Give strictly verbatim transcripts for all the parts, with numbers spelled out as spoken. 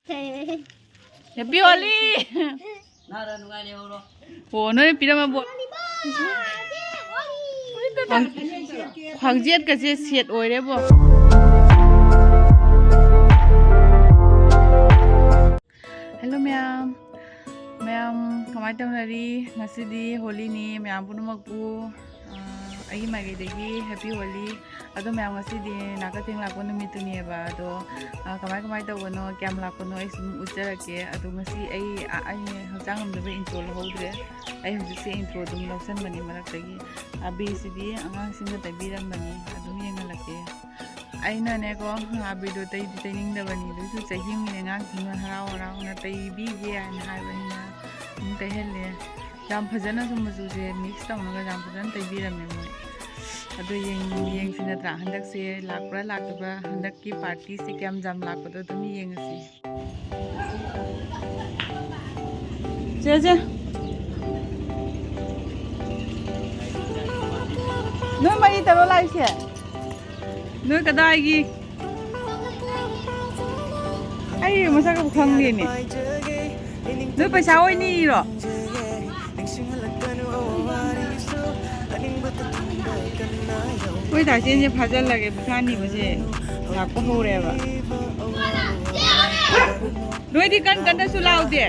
Happy Holi! ꯑꯣ, ꯅꯣꯏꯅ ꯄꯤꯔꯝꯕ ꯕꯣ-, ꯈ꯭ꯋꯥꯡꯖꯦꯠꯀꯁꯦ ꯁꯦꯠ ꯑꯣꯏꯔꯦꯕꯣ꯫ ꯍꯦꯜꯂꯣ ꯃꯌꯥꯝ, ꯃꯌꯥꯝ ꯀꯃꯥꯏꯅ ꯇꯧꯅꯔꯤ? ꯉꯁꯤꯗꯤ ꯍꯣꯂꯤꯅꯤ, ꯃꯌꯥꯝ ꯄꯨꯝꯅꯃꯛꯄꯨ ꯑꯥ, ꯑꯩꯒꯤ ꯃꯥꯏꯀꯩꯗꯒꯤ ꯍꯦꯄꯤ ꯍꯣꯂꯤ꯫ ꯑꯗꯣ ꯃꯌꯥꯝ, ꯉꯁꯤꯗꯤ ꯅꯥꯀꯊꯦꯡ ꯂꯥꯛꯄ ꯅꯨꯃꯤꯠꯇꯨꯅꯦꯕ꯫ ꯑꯗꯣ, ꯑꯥ, ꯀꯃꯥꯏ ꯀꯃꯥꯏ ꯇꯧꯕꯅꯣ, ꯀꯌꯥꯝ ꯂꯥꯛꯄꯅꯣ ꯑꯩ ꯁꯨꯝ ꯎꯠꯆꯔꯛꯀꯦ꯫ ꯑꯗꯣ ꯉꯁꯤ ꯑꯩ, ꯑꯥ, ꯑꯩ ꯍꯛꯆꯥꯡ ꯉꯝꯗꯕ ꯏꯟꯇ꯭ꯔꯣ ꯂꯧꯍꯧꯗ꯭ꯔꯦ꯫ ꯑꯩ ꯍꯧꯖꯤꯛꯁꯦ ꯏꯟꯇ꯭ꯔꯣ ꯑꯗꯨꯝ ꯂꯧꯁꯟꯕꯅꯤ ꯃꯔꯛꯇꯒꯤ꯫ ꯑꯕꯤꯁꯤꯗꯤ ꯑꯉꯥꯡꯁꯤꯡꯒ ꯇꯩꯕꯤꯔꯝꯕꯅꯤ, ꯑꯗꯨꯝ ꯌꯦꯡꯍꯜꯂꯛꯀꯦ꯫ ꯑꯩꯅꯅꯦꯀꯣ, ꯑꯕꯤꯗꯣ ꯇꯩꯗꯤ ꯇꯩꯅꯤꯡꯗꯕꯅꯤ, ꯑꯗꯨꯁꯨ ꯆꯍꯤ ꯑꯃꯒꯤꯅꯦ ꯑꯉꯥꯡꯁꯤꯡꯅ ꯍꯔꯥꯎ ꯍꯔꯥꯎꯅ ꯇꯩꯕꯤꯒꯦ ꯍꯥꯏꯅ ꯍꯥꯏꯕꯅꯤꯅ ꯑꯗꯨꯝ ꯇꯩꯍꯜꯂꯦ꯫ ꯌꯥꯝ ꯐꯖꯅ ꯁꯨꯝ ꯃꯆꯨꯁꯦ ꯃꯤꯛꯁ ꯇꯧꯅꯒ ꯌꯥꯝ ꯐꯖꯅ ꯇꯩꯕꯤꯔꯝꯃꯦ ꯃꯣꯏ꯫ ꯑꯗꯣ ꯌꯦꯡ-, ꯌꯦꯡꯁꯤ ꯅꯠꯇ꯭ꯔꯥ, ꯍꯟꯗꯛꯁꯦ ꯂꯥꯛꯄ꯭ꯔꯥ ꯂꯥꯛꯇꯕ꯭ꯔꯥ, ꯍꯟꯗꯛꯀꯤ ꯄꯥꯔꯇꯤꯁꯦ ꯀꯌꯥꯝ ꯌꯥꯝ ꯂꯥꯛꯄꯗꯣ ꯑꯗꯨꯝ ꯌꯦꯡꯉꯁꯤ꯫ ꯆꯦ, ꯆꯦ꯫ ꯅꯣꯏ ꯃꯔꯤ ꯇꯔꯣ ꯂꯥꯛꯏꯁꯦ? ꯅꯣꯏ ꯀꯗꯥꯏꯒꯤ? ꯑꯩ ꯃꯁꯛ ꯑꯃ ꯈꯪꯗꯦꯅꯦ꯫ ꯅꯣꯏ ꯄꯩꯁꯥ ꯑꯣꯏꯅ ꯅꯤꯔꯤꯔꯣ? ꯑꯩꯈꯣꯏ ꯇꯥꯆꯦꯟꯁꯦ ꯐꯥꯖꯤꯜꯂꯒꯦ, ꯄꯩꯁꯥ ꯅꯤꯕꯁꯦ ꯂꯥꯛꯄ ꯍꯧꯔꯦꯕ꯫ ꯅꯣꯏꯗꯤ ꯀꯟ ꯀꯟꯅꯁꯨ ꯂꯥꯎꯗꯦ꯫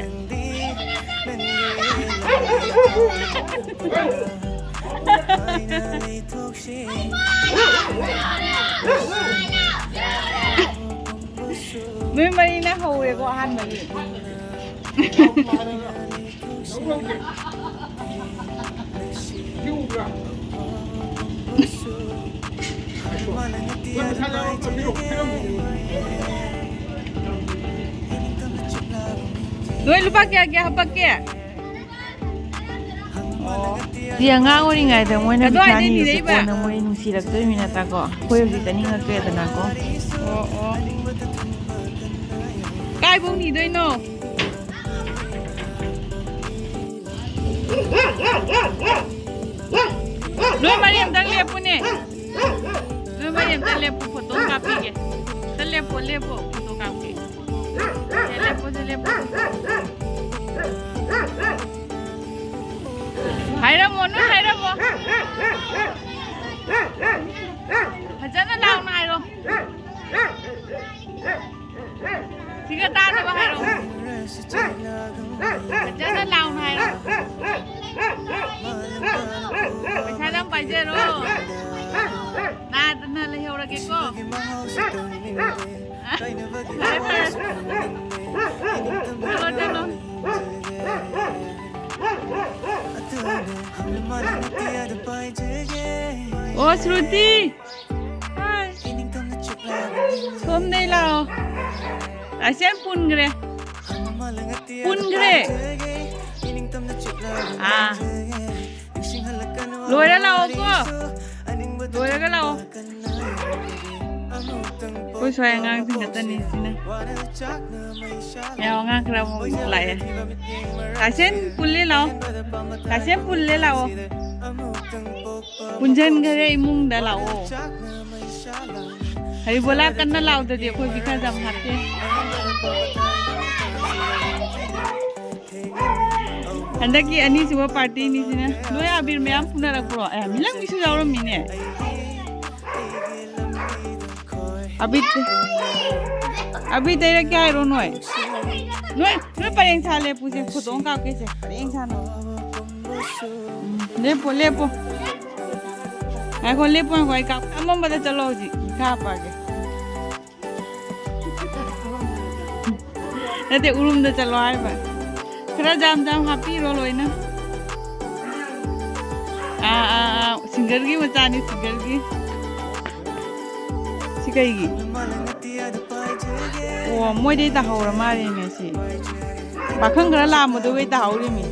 ꯅꯣꯏ ꯃꯔꯤꯅ ꯍꯧꯔꯦꯀꯣ ꯑꯍꯥꯟꯕꯒꯤ꯫ ꯅꯣꯏ ꯂꯨꯄꯥ ꯀꯌꯥ ꯀꯌꯥ ꯍꯥꯄꯛꯀꯦ? ꯁꯤ ꯑꯉꯥꯡ ꯑꯣꯏꯔꯤꯉꯩꯗ ꯃꯣꯏꯅ ꯀꯗꯥꯏꯗꯩ ꯄꯤꯊꯥꯅꯤꯁꯦ ꯅꯤꯔꯛꯏꯕ? ꯀꯣꯟꯅ ꯃꯣꯏ ꯅꯨꯡꯁꯤꯔꯛꯇꯣꯏꯃꯤ ꯅꯠꯇ꯭ꯔꯥꯀꯣ? ꯑꯩꯈꯣꯏ ꯍꯧꯖꯤꯛ ꯆꯠꯅꯤꯡꯉꯛꯇ꯭ꯔꯦꯗꯅꯀꯣ꯫ ꯑꯣ, ꯑꯣ꯫ ꯀꯥꯏꯕꯧ ꯅꯤꯗꯣꯏꯅꯣ? ꯅꯣꯏ ꯃꯔꯤ ꯑꯝꯇꯪ ꯂꯦꯞꯄꯨꯅꯦ꯫ ꯅꯣꯏ ꯃꯔꯤ ꯑꯝꯇꯪ ꯂꯦꯞꯄꯨ, ꯐꯣꯇꯣ ꯀꯥꯞꯄꯤꯒꯦ꯫ ꯑꯝꯇ ꯂꯦꯞꯄꯣ, ꯂꯦꯞꯄꯣ, ꯐꯣꯇꯣ ꯀꯥꯞꯀꯦ꯫ ꯍꯥꯏꯔꯝꯃꯣ, ꯅꯣꯏ ꯍꯥꯏꯔꯝꯃꯣ꯫ ꯐꯖꯅ ꯂꯥꯎꯅ ꯍꯥꯏꯔꯣ꯫ ꯁꯤꯒ ꯇꯥꯗꯕ ꯍꯥꯏꯔꯣ꯫ ꯐꯖꯅ ꯂꯥꯎꯅ ꯍꯥꯏꯔꯣ꯫ ꯄꯩꯁꯥꯗꯪ ꯄꯥꯏꯖꯔꯣ꯫ ꯅꯥꯗꯅ ꯂꯩꯍꯧꯔꯒꯦꯀꯣ꯫ ꯐꯔꯦ, ꯐꯔꯦ꯫ ꯆꯠꯂꯣ, ꯆꯠꯂꯣ꯫ ꯑꯣ, ꯁ꯭ꯔꯨꯇꯤ꯫ ꯍꯥꯏ꯫ ꯁꯣꯝꯗꯩ ꯂꯥꯛꯑꯣ꯫ ꯑꯁꯦ ꯄꯨꯟꯈ꯭ꯔꯦ꯫ ꯄꯨꯟꯈ꯭ꯔꯦ꯫ ꯑꯥ꯫ ꯂꯣꯏꯔ ꯂꯥꯛꯑꯣꯀꯣ꯫ ꯂꯣꯏꯔꯒ ꯂꯥꯛꯑꯣ꯫ ꯑꯩꯈꯣꯏ ꯁ꯭ꯋꯥꯏ ꯑꯉꯥꯡꯁꯤꯡ ꯈꯛꯇꯅꯤ ꯁꯤꯅ꯫ ꯌꯥꯝ ꯑꯉꯥꯡ ꯈꯔ ꯑꯃꯨꯛ ꯂꯥꯛꯑꯦ꯫ ꯀꯥꯁꯦꯟ ꯄꯨꯜꯂꯦ ꯂꯥꯛꯑꯣ꯫ ꯀꯥꯁꯦꯟ ꯄꯨꯜꯂꯦ ꯂꯥꯛꯑꯣ꯫ ꯄꯨꯟꯁꯤꯟꯈꯔꯦ ꯏꯃꯨꯡꯗ ꯂꯥꯛꯑꯣ꯫ ꯍꯔꯤꯕꯣꯂꯥ ꯀꯟꯅ ꯂꯥꯎꯗꯗꯤ ꯑꯩꯈꯣꯏꯗꯤ ꯈꯔ ꯌꯥꯝ ꯍꯥꯞꯄꯦ꯫ ꯍꯟꯗꯛꯀꯤ ꯑꯅꯤꯁꯨꯕ ꯄꯥꯔꯇꯤꯅꯤ ꯁꯤꯅ꯫ ꯅꯣꯏ ꯑꯕꯤꯔ ꯃꯌꯥꯝ ꯄꯨꯅꯔꯛꯄ꯭ꯔꯣ? ꯑꯦ, ꯃꯤꯂꯪꯒꯤꯁꯨ ꯌꯥꯎꯔꯝꯃꯤꯅꯦ꯫ ꯑꯕꯤꯔ, ꯑꯕꯤꯔ ꯇꯩꯔꯛꯀꯦ ꯍꯥꯏꯔꯣ ꯅꯣꯏ? ꯅꯣꯏ, ꯅꯣꯏ ꯄꯔꯦꯡ ꯁꯥ ꯂꯦꯞꯄꯨꯁꯦ, ꯐꯣꯇꯣ ꯑꯃ ꯀꯥꯞꯀꯦꯁꯦ, ꯄꯔꯦꯡ ꯁꯥꯅ꯫ ꯎꯝ, ꯂꯦꯞꯄꯣ, ꯂꯦꯞꯄꯣ꯫ ꯉꯥꯏꯈꯣ, ꯂꯦꯞꯄꯣ, ꯉꯥꯏꯈꯣ, ꯑꯩ ꯀꯥꯞ-, ꯑꯃꯝꯕꯗ ꯆꯠꯂꯣ ꯍꯧꯖꯤꯛ, ꯀꯥꯞꯄꯒꯦ꯫ ꯅꯠꯇꯦ, ꯎꯔꯨꯝꯗ ꯆꯠꯂꯣ ꯍꯥꯏꯕ꯫ ꯈꯔ ꯖꯥꯝ ꯖꯥꯝ ꯍꯥꯞꯄꯤꯔꯣ ꯂꯣꯏꯅ꯫ ꯑꯥ, ꯑꯥ, ꯑꯥ, ꯁꯤꯡꯒꯔꯒꯤ ꯃꯆꯥꯅꯤ, ꯁꯤꯡꯒꯔꯒꯤ꯫ ꯁꯤ ꯀꯩꯒꯤ? ꯑꯣ, ꯃꯣꯏꯗꯩ ꯇꯥꯍꯧꯔ ꯃꯥꯜꯂꯦꯅꯦ ꯁꯤ꯫ ꯄꯥꯈꯪ ꯈꯔ ꯂꯥꯝꯕꯗꯨꯒꯩ ꯇꯥꯍꯧꯔꯤꯃꯤ꯫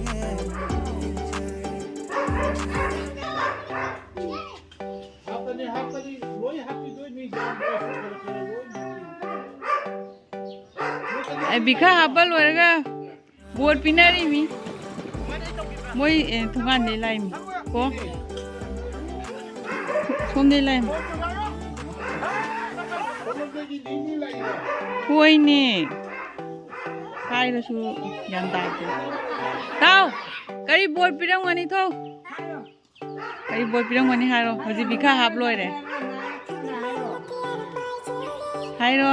ꯍꯥꯞꯄꯅꯤ, ꯍꯥꯞꯄꯅꯤ, ꯂꯣꯏ ꯍꯥꯞꯄꯤꯗꯣꯏꯅꯤ, ꯌꯥꯝꯗ꯭ꯔꯁꯨ ꯈꯔ ꯈꯔ ꯂꯣꯏ ꯍꯥꯞꯄꯤ꯫ ꯑꯦ, ꯕꯤꯈꯥ ꯍꯥꯞꯄ ꯂꯣꯏꯔꯒ ꯕꯣꯔ ꯄꯤꯅꯔꯤꯃꯤ꯫ ꯃꯣꯏ, ꯑꯦ, ꯊꯣꯡꯒꯥꯟꯗꯩ ꯂꯥꯛꯏꯃꯤ꯫ ꯀꯣ? ꯁꯣꯝꯗꯩ ꯂꯥꯛꯏꯃꯤ꯫ ꯍꯣꯏꯅꯦ꯫ ꯍꯥꯏꯔꯁꯨ ꯒ꯭ꯌꯥꯟ ꯇꯥꯗꯦ꯫ ꯇꯥꯎ! ꯀꯔꯤ ꯕꯣꯜ ꯄꯤꯔꯝꯒꯅꯤ? ꯊꯣ! ꯀꯔꯤ ꯕꯣꯜ ꯄꯤꯔꯝꯒꯅꯤ ꯍꯥꯏꯔꯣ? ꯍꯧꯖꯤꯛ ꯕꯤꯈꯥ ꯍꯥꯞ ꯂꯣꯏꯔꯦ꯫ ꯍꯥꯏꯔꯣ꯫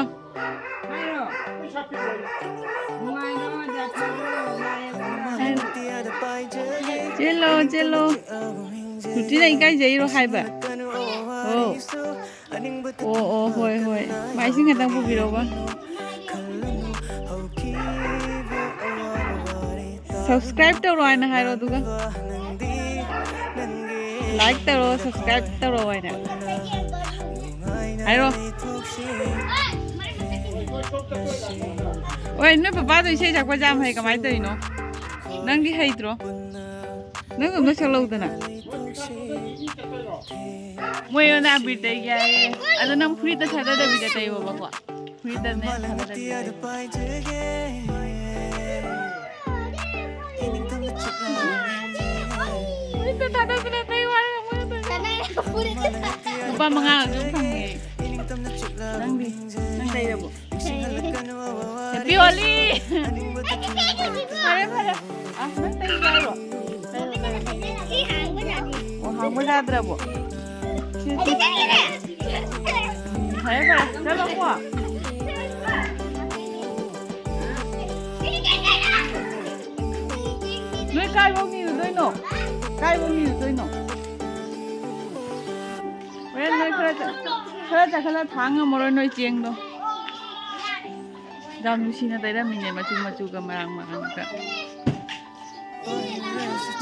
ꯆꯦꯜꯂꯣ, ꯆꯦꯜꯂꯣ꯫ ꯁꯨꯇꯤꯅ ꯏꯀꯥꯏꯖꯩꯔꯣ ꯍꯥꯏꯕ? ꯑꯣ꯫ ꯑꯣ, ꯑꯣ, ꯍꯣꯏ, ꯍꯣꯏ꯫ ꯃꯥ ꯏꯁꯤꯡ ꯈꯛꯇꯪ ꯄꯨꯕꯤꯔꯛꯎꯕ꯫ Subscribe ꯇꯧꯔꯣ ꯍꯥꯏꯅ ꯍꯥꯏꯔꯣ, ꯑꯗꯨꯒ꯫ Like ꯇꯧꯔꯣ, subscribe ꯇꯧꯔꯣ ꯍꯥꯏꯅ꯫ ꯍꯥꯏꯔꯣ꯫ ꯑꯣꯏ, ꯅꯣꯏ ꯄꯄꯥꯗꯣ ꯏꯁꯩ ꯁꯛꯄꯁꯦ ꯌꯥꯝ ꯍꯩ, ꯀꯃꯥꯏꯅ ꯇꯧꯔꯤꯅꯣ? ꯅꯪꯗꯤ ꯍꯩꯇ꯭ꯔꯣ? ꯅꯪ ꯑꯗꯨꯝ ꯁꯛꯂꯛꯎꯗꯅ꯫ ꯃꯣꯏ ꯑꯣꯏꯅ ꯑꯕꯤꯔ ꯇꯩꯒꯦ ꯍꯥꯏꯌꯦ꯫ ꯑꯗꯣ ꯅꯪ ꯐꯨꯔꯤꯠꯇ ꯊꯥꯗꯗꯕꯤꯗ ꯇꯩꯌꯣꯕꯀꯣ꯫ ꯐꯨꯔꯤꯠꯇꯅꯦ ꯊꯥꯗꯗꯕꯤꯗ ꯇꯩꯌꯣ꯫ ꯐꯨꯔꯤꯠꯇ ꯊꯥꯗꯗꯅ ꯇꯩꯌꯣ ꯍꯥꯏꯔꯒ ꯃꯣꯏꯅ ꯇꯧꯔꯤꯁꯦ꯫ ꯂꯨꯄꯥ ꯃꯉꯥ ꯑꯗꯨꯝ ꯐꯪꯉꯦ꯫ ꯅꯪꯗꯤ? ꯅꯪ ꯇꯩꯔꯕꯣ? Happy Holi! ꯐꯔꯦ, ꯐꯔꯦ꯫ ꯑ, ꯅꯪ ꯇꯩꯒꯦ ꯍꯥꯏꯔꯣ? ꯑꯣ, ꯍꯥꯡꯕ ꯌꯥꯗ꯭ꯔꯕꯣ? ꯁꯤ, ꯁꯤ꯫ ꯐꯔꯦ, ꯐꯔꯦ꯫ ꯆꯠꯂꯣꯀꯣ꯫ ꯅꯣꯏ ꯀꯥꯏꯐꯥꯎ ꯅꯤꯔꯨꯗꯣꯏꯅꯣ? ꯀꯥꯏꯐꯥꯎ ꯅꯤꯔꯨꯗꯣꯏꯅꯣ? ꯍꯣꯔꯦꯟ ꯅꯣꯏ ꯈꯔ ꯆꯠ-, ꯈꯔ ꯆꯠꯈꯠꯂ ꯊꯥꯡ ꯉꯝꯃꯔꯣꯏ ꯅꯣꯏ ꯆꯦꯡꯗꯣ꯫ ꯌꯥꯝ ꯅꯨꯡꯁꯤꯅ ꯇꯩꯔꯝꯃꯤꯅꯦ, ꯃꯆꯨ ꯃꯆꯨꯒ ꯃꯔꯥꯡ ꯃꯔꯥꯡꯒ꯫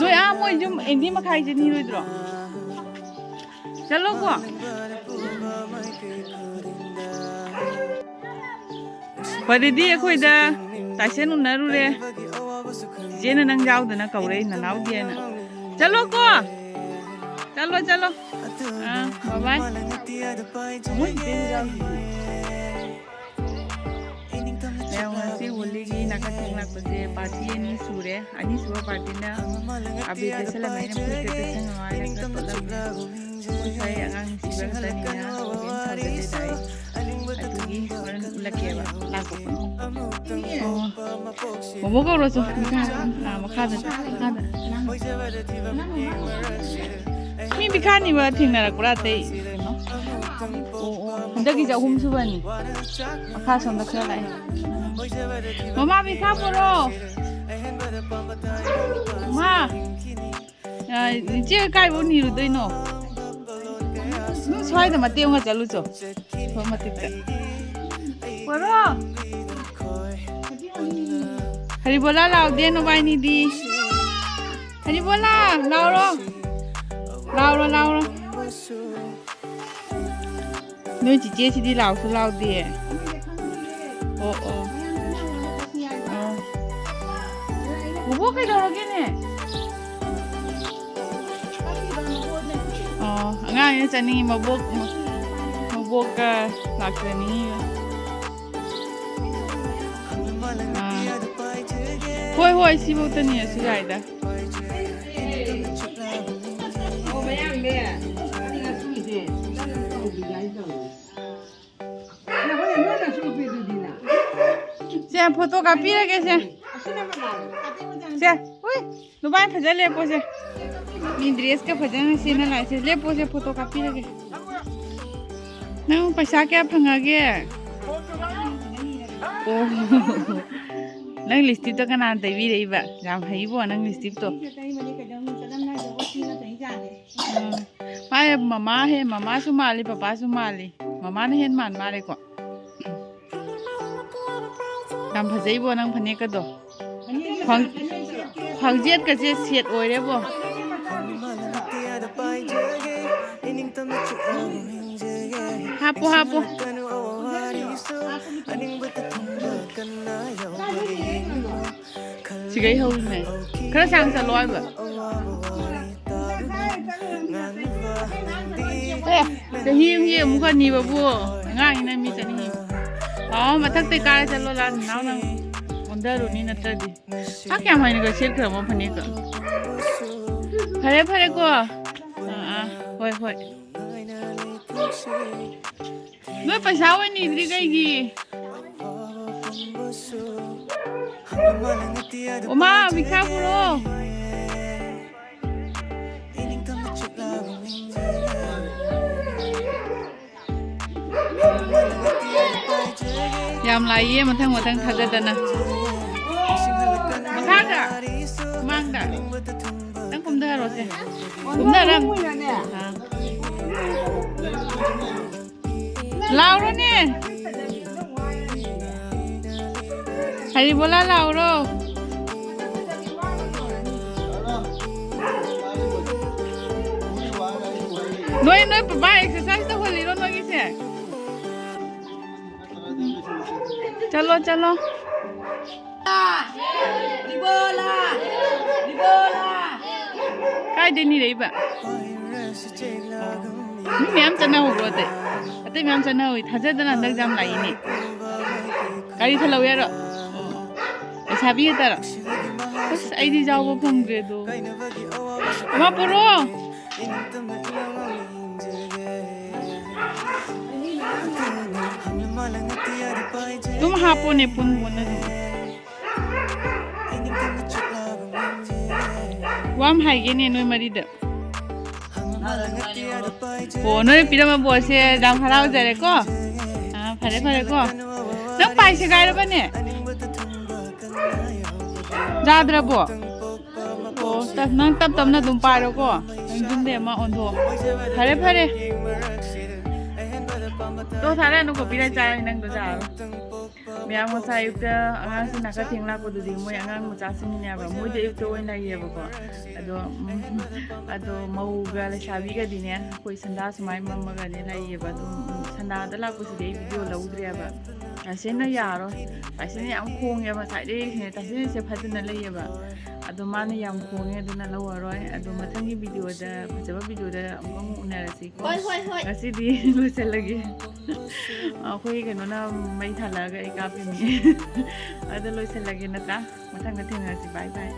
ꯅꯣꯏ ꯑꯥ ꯃꯣꯏ ꯌꯨꯝ ꯑꯦꯟꯗꯤ ꯃꯈꯥꯏꯁꯦ ꯅꯤꯔꯣꯏꯗ꯭ꯔꯣ? ꯆꯠꯂꯣꯀꯣ꯫ ꯐꯔꯦꯗꯤ ꯑꯩꯈꯣꯏꯗ ꯇꯥꯏꯁꯟ ꯎꯅꯔꯨꯔꯦ꯫ ꯆꯦꯅ ꯅꯪ ꯌꯥꯎꯗꯅ ꯀꯧꯔꯛꯏ, ꯅꯅꯥꯎꯗꯤꯅ꯫ ꯆꯠꯂꯣꯀꯣ꯫ ꯆꯠꯂꯣ, ꯆꯠꯂꯣ꯫ ꯑꯥ, bye bye꯫ ꯃꯣꯏ ꯏꯆꯦꯁꯨ ꯌꯥꯎꯗꯦ꯫ ꯃꯌꯥꯝ ꯉꯁꯤ ꯍꯣꯂꯤꯒꯤ ꯅꯥꯀꯟ ꯊꯦꯡ ꯂꯥꯛꯄꯁꯦ ꯄꯥꯔꯇꯤ ꯑꯅꯤ ꯁꯨꯔꯦ꯫ ꯑꯅꯤꯁꯨꯕ ꯄꯥꯔꯇꯤꯅ ꯑꯕꯤꯔ ꯇꯩꯁꯜꯂꯝꯃꯦ, ꯑꯩꯅ ꯐꯨꯔꯤꯠꯀ ꯇꯩꯁꯟꯒꯅꯣ ꯍꯥꯏꯔꯒ ꯇꯠꯂꯝꯃꯦ꯫ ꯑꯩꯈꯣꯏ ꯁ꯭ꯋꯥꯏ ꯑꯉꯥꯡ ꯅꯨꯡꯁꯤꯕ ꯉꯥꯛꯇꯅꯤꯅ ꯀꯩꯝ ꯊꯥꯖꯗꯦ ꯇꯥꯏ꯫ ꯑꯗꯨꯒꯤ ꯍꯣꯔꯦꯟ ꯎꯠꯂꯛꯀꯦꯕ ꯂꯥꯛꯄ ꯄꯨꯡ꯫ ꯑꯣ꯫ ꯕꯣꯕꯣ ꯀꯧꯔꯣꯁꯨ꯫ ꯃꯈꯥ, ꯑꯥ, ꯃꯈꯥꯗ, ꯃꯈꯥꯗ꯫ ꯃꯤ ꯃꯤꯈꯥꯅꯤꯕ ꯊꯦꯡꯅꯔꯛꯄ꯭ꯔꯥ ꯑꯇꯩ? ꯀꯩꯅꯣ? ꯑꯣ, ꯑꯣ, ꯍꯟꯗꯛꯀꯤꯁꯦ ꯑꯍꯨꯝ ꯁꯨꯕꯅꯤ꯫ ꯃꯈꯥ ꯁꯣꯝꯗ ꯈꯔ ꯂꯥꯛꯑꯦ꯫ ꯃꯃꯥ ꯃꯤꯈꯥ ꯄꯣꯔꯣ꯫ ꯃꯥ꯫ ꯑ, ꯏꯆꯦ ꯀꯥꯏꯕꯧ ꯅꯤꯔꯨꯗꯣꯏꯅꯣ? ꯎꯝ, ꯁ꯭ꯋꯥꯏꯗ ꯃꯇꯦꯛ ꯑꯃ ꯆꯠꯂꯨꯆꯣ꯫ ꯁꯣꯝ ꯃꯇꯦꯛꯇ꯫ ꯄꯣꯔꯣ꯫ ꯍꯔꯤꯕꯣꯂꯥ ꯂꯥꯎꯗꯦ ꯅꯕꯥꯏꯅꯤꯗꯤ꯫ ꯍꯔꯤꯕꯣꯂꯥ ꯂꯥꯎꯔꯣ꯫ ꯂꯥꯎꯔꯣ, ꯂꯥꯎꯔꯣ꯫ ꯅꯣꯏ ꯆꯤꯆꯦꯁꯤꯗꯤ ꯂꯥꯎꯁꯨ ꯂꯥꯎꯗꯦ꯫ ꯑꯣ, ꯑꯣ꯫ ꯑꯣ꯫ ꯕꯣꯕꯣꯛ ꯀꯩꯗꯧꯔꯒꯦꯅꯦ? ꯑꯣ, ꯑꯉꯥꯡꯅꯤꯅ ꯆꯠꯅꯤꯡꯉꯤ, ꯃꯕꯣꯛ, ꯃꯕꯣꯛꯀ ꯂꯥꯛꯆꯅꯤꯡꯉꯤ꯫ ꯑꯥ꯫ ꯍꯣꯏ, ꯍꯣꯏ, ꯁꯤꯐꯧꯇꯅꯤ, ꯑꯁꯤ ꯌꯥꯏꯗ꯫ ꯑꯣ, ꯃꯌꯥꯝꯅꯦ꯫ ꯑꯩ ꯉꯁꯤꯒꯤꯁꯦ ꯇꯧꯕꯤꯒꯥꯏ ꯇꯧꯔꯤ꯫ ꯁꯦ, ꯐꯣꯇꯣ ꯀꯥꯞꯄꯤꯔꯒꯦ ꯁꯦ꯫ ꯁꯦ, ꯎꯏ, ꯅꯨꯄꯥ ꯐꯖ ꯂꯦꯞꯄꯣꯁꯦ꯫ ꯃꯤ ꯗ꯭ꯔꯦꯁꯀ ꯐꯖꯅ ꯁꯦꯠꯅ ꯂꯥꯛꯏꯁꯦ꯫ ꯂꯦꯞꯄꯣꯁꯦ, ꯐꯣꯇꯣ ꯀꯥꯞꯄꯤꯔꯒꯦ꯫ ꯅꯪ ꯄꯩꯁꯥ ꯀꯌꯥ ꯐꯪꯉꯒꯦ? ꯑꯣ꯫ ꯅꯪ ꯂꯤꯁꯇꯤꯞꯇꯣ ꯀꯅꯥꯅ ꯇꯩꯕꯤꯔꯛꯏꯕ? ꯌꯥꯝ ꯍꯩꯕꯣ, ꯅꯪ ꯂꯤꯁꯇꯤꯞꯇꯣ꯫ ꯎꯝ꯫ ꯃꯥ ꯃꯃꯥ ꯍꯦ, ꯃꯃꯥꯁꯨ ꯃꯥꯜꯂꯤ, ꯄꯄꯥꯁꯨ ꯃꯥꯜꯂꯤ꯫ ꯃꯃꯥꯅ ꯍꯦꯟ ꯃꯥꯟ ꯃꯥꯜꯂꯦꯀꯣ꯫ ꯌꯥꯝ ꯐꯖꯩꯕꯣ ꯅꯪ ꯐꯅꯦꯛꯀꯗꯣ꯫ ꯈ꯭ꯋꯥꯡ-, ꯈ꯭ꯋꯥꯡꯖꯦꯠꯀꯁꯦ ꯁꯦꯠ ꯑꯣꯏꯔꯦꯕꯣ꯫ ꯍꯥꯞꯄꯣ, ꯍꯥꯞꯄꯣ꯫ ꯁꯤꯒꯩ ꯍꯧꯔꯤꯃꯦ꯫ ꯈꯔ ꯁꯥꯡ ꯆꯠꯂꯣ ꯍꯥꯏꯕ꯫ ꯑꯦ, ꯆꯍꯤ ꯑꯃꯒꯤ ꯑꯃꯨꯛ ꯍꯟꯅꯤꯕꯕꯨ꯫ ꯑꯉꯥꯡꯅꯤꯅ ꯃꯤ ꯆꯠꯅꯤꯡꯉꯤ꯫ ꯑꯥꯎ, ꯃꯊꯛꯇꯩ ꯀꯥꯔ ꯆꯠꯂꯣ, ꯂꯥ ꯅꯅꯥꯎ ꯅꯪ ꯑꯣꯟꯊꯔꯨꯅꯤ ꯅꯠꯇ꯭ꯔꯗꯤ꯫ ꯁꯥ ꯀꯌꯥꯝ ꯍꯩꯅꯒ ꯁꯦꯠꯈ꯭ꯔꯕ ꯐꯅꯦꯛꯀ꯫ ꯐꯔꯦ, ꯐꯔꯦꯀꯣ꯫ ꯑꯥ, ꯑꯥ, ꯍꯣꯏ, ꯍꯣꯏ꯫ ꯅꯣꯏ ꯄꯩꯁꯥ ꯑꯣꯏꯅ ꯅꯤꯗ꯭ꯔꯤ ꯀꯩꯒꯤ? ꯎꯃꯥ, ꯃꯤꯈꯥ ꯄꯨꯔꯛꯑꯣ꯫ ꯌꯥꯝ ꯂꯥꯛꯏꯌꯦ, ꯃꯊꯪ ꯃꯊꯪ ꯊꯥꯖꯗꯅ꯫ ꯃꯈꯥꯗ, ꯃꯥꯡꯗ꯫ ꯅꯪ ꯀꯨꯝꯊꯔꯣꯁꯦ꯫ ꯀꯨꯝꯊꯔ꯫ ꯑꯥ꯫ ꯂꯥꯎꯔꯣꯅꯦ꯫ ꯍꯔꯤꯕꯣꯂꯥ ꯂꯥꯎꯔꯣ꯫ ꯅꯣꯏ, ꯅꯣꯏ ꯄꯄꯥ exercise ꯇꯧꯍꯜꯂꯤꯔꯣ ꯅꯣꯏꯒꯤꯁꯦ? ꯆꯠꯂꯣ, ꯆꯠꯂꯣ꯫ ꯏꯕꯣꯂꯥ! ꯏꯕꯣꯂꯥ! ꯀꯥꯏꯗꯩ ꯅꯤꯔꯛꯏꯕ? ꯃꯤ ꯃꯌꯥꯝ ꯆꯠꯅꯍꯧꯕ꯭ꯔꯣ ꯑꯇꯩ? ꯑꯇꯩ ꯃꯌꯥꯝ ꯆꯠꯅꯍꯧꯏ꯫ ꯊꯥꯖꯗꯅ ꯍꯟꯗꯛ ꯌꯥꯝ ꯂꯥꯛꯏꯅꯦ꯫ ꯒꯥꯔꯤ ꯊꯜꯍꯧ ꯌꯥꯔꯣ? ꯂꯩꯁꯥꯕꯤ ꯈꯛꯇꯔꯣ? ꯑꯁ, ꯑꯩꯗꯤ ꯌꯥꯎꯕ ꯐꯪꯗ꯭ꯔꯦ ꯑꯗꯣ꯫ ꯑꯃ ꯄꯨꯔꯛꯑꯣ꯫ ꯑꯗꯨꯝ ꯍꯥꯞꯄꯣꯅꯦ, ꯄꯨꯟ ꯄꯨꯟꯅ ꯑꯗꯨꯝ꯫ ꯋꯥ ꯑꯃ ꯍꯥꯏꯒꯦꯅꯦ ꯅꯣꯏ ꯃꯔꯤꯗ꯫ ꯑꯣ, ꯅꯣꯏꯅ ꯄꯤꯔꯝꯕ ꯕꯣꯠꯁꯦ ꯌꯥꯝ ꯍꯔꯥꯎꯖꯔꯦꯀꯣ꯫ ꯑꯥ, ꯐꯔꯦ, ꯐꯔꯦꯀꯣ꯫ ꯅꯪ ꯄꯥꯏ ꯁꯦꯒꯥꯏꯔꯕꯅꯦ? ꯌꯥꯗ꯭ꯔꯕꯣ? ꯑꯣ, ꯇꯞ-, ꯅꯪ ꯇꯞ ꯇꯞꯅ ꯑꯗꯨꯝ ꯄꯥꯏꯔꯣꯀꯣ꯫ ꯅꯪ ꯌꯨꯝꯗꯩ ꯑꯃ ꯑꯣꯟꯊꯣꯛꯑꯣ꯫ ꯐꯔꯦ, ꯐꯔꯦ꯫ ꯇꯣ, ꯊꯥꯔꯛꯑꯅꯨꯀꯣ, ꯄꯤꯔꯛ ꯆꯥꯔꯅꯤ ꯅꯪꯗꯣ ꯆꯥꯔꯣ꯫ ꯃꯌꯥꯝ ꯉꯁꯥꯏ ꯑꯌꯨꯛꯇ ꯑꯉꯥꯡꯁꯤꯡ ꯅꯥꯀ ꯊꯦꯡ ꯂꯥꯛꯄꯗꯨꯗꯤ ꯃꯣꯏ ꯑꯉꯥꯡ ꯃꯆꯥꯁꯤꯡꯅꯦꯕ, ꯃꯣꯏꯗꯤ ꯑꯌꯨꯛꯇ ꯑꯣꯏꯅ ꯂꯩꯌꯦꯕꯀꯣ꯫ ꯑꯗꯣ, ꯎꯝ, ꯑꯗꯣ ꯃꯧꯒ ꯂꯩꯁꯥꯕꯤꯒꯗꯤꯅꯦ, ꯑꯩꯈꯣꯏ ꯁꯟꯗꯥ ꯁꯨꯃꯥꯏꯅ ꯃꯝꯃꯒꯅꯦ ꯂꯩꯌꯦꯕ꯫ ꯑꯗꯨꯝ, ꯎꯝ, ꯁꯟꯗꯥꯗ ꯂꯥꯛꯄꯁꯤꯗꯤ ꯑꯩ ꯚꯤꯗꯤꯑꯣ ꯂꯧꯗ꯭ꯔꯦꯕ꯫ ꯇꯥꯏꯁꯟꯅ ꯌꯥꯔꯣꯏ꯫ ꯇꯥꯏꯁꯟꯅ ꯌꯥꯝ ꯈꯣꯡꯉꯦꯕ ꯉꯁꯥꯏꯗꯩ꯫ ꯇꯥꯏꯁꯟꯁꯦ ꯐꯖꯅ ꯂꯩꯌꯦꯕ꯫ ꯑꯗꯣ ꯃꯥꯅ ꯌꯥꯝ ꯈꯣꯡꯉꯦ, ꯑꯗꯨꯅ ꯂꯧꯔꯔꯣꯏ꯫ ꯑꯗꯣ ꯃꯊꯪꯒꯤ ꯚꯤꯗꯤꯑꯣꯗ, ꯐꯖꯕ ꯚꯤꯗꯤꯑꯣꯗ ꯑꯃꯨꯛ ꯎꯅꯔꯁꯤꯀꯣ꯫ ꯍꯣꯏ, ꯍꯣꯏ, ꯍꯣꯏ꯫ ꯉꯁꯤꯗꯤ ꯂꯣꯏꯁꯤꯜꯂꯒꯦ꯫ ꯑꯩꯈꯣꯏ ꯀꯩꯅꯣꯅ ꯃꯩ ꯊꯥꯜꯂꯛꯑꯒ ꯑꯩ ꯀꯥꯞꯄꯤꯅꯤ꯫ ꯑꯗꯣ ꯂꯣꯏꯁꯤꯜꯂꯒꯦ ꯅꯠꯇ꯭ꯔꯥ? ꯃꯊꯪꯗ ꯊꯦꯡꯅꯔꯁꯤ꯫ ꯕꯥꯏ ꯕꯥꯏ꯫